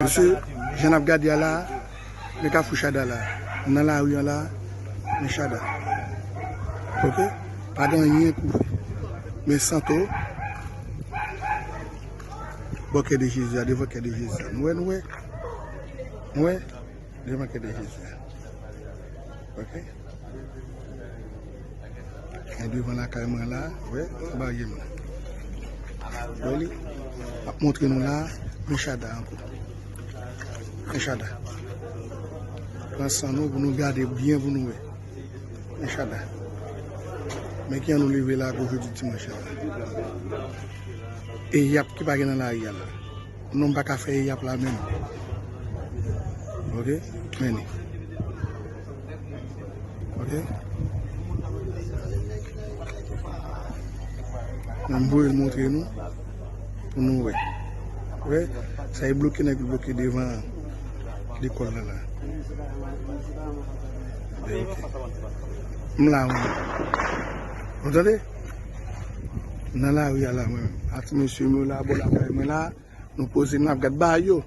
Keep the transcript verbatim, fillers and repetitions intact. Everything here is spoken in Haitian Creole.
Mesye, jan n ap gade a la, men Kafou Chada la, nan lari an la, men Chada. Ok? Pa gen anyen pou fè. Men Santo, bò kè de Jezi a, devan kè de Jezi a. Nou wè, nou wè? Nou wè? Devan kè de Jezi a. Ok? Mwen devan lakay mwen la, wè, anba je m la. Wè li? M ap montre nou la, men Chada ankò. Men Chada. Pran san nou pou nou gade byen pou nou wè. Men Chada. Men ki an nou leve la pou jodi dimanch la. E yap ki pa gen nan lari a la. Non, m pa ka fè e yap la menm. Ok? Men li. Ok? Men m voye l montre nou. Pou nou wè. Wè? Sa e bloke nèg yo bloke devan lekòl la la. Ok. M la, wi. Ou tande? Nan lari a la, mwen menm. Ak ti mesye m yo la, bò lakay mwen la. Nou poze, n ap gad bagay yo.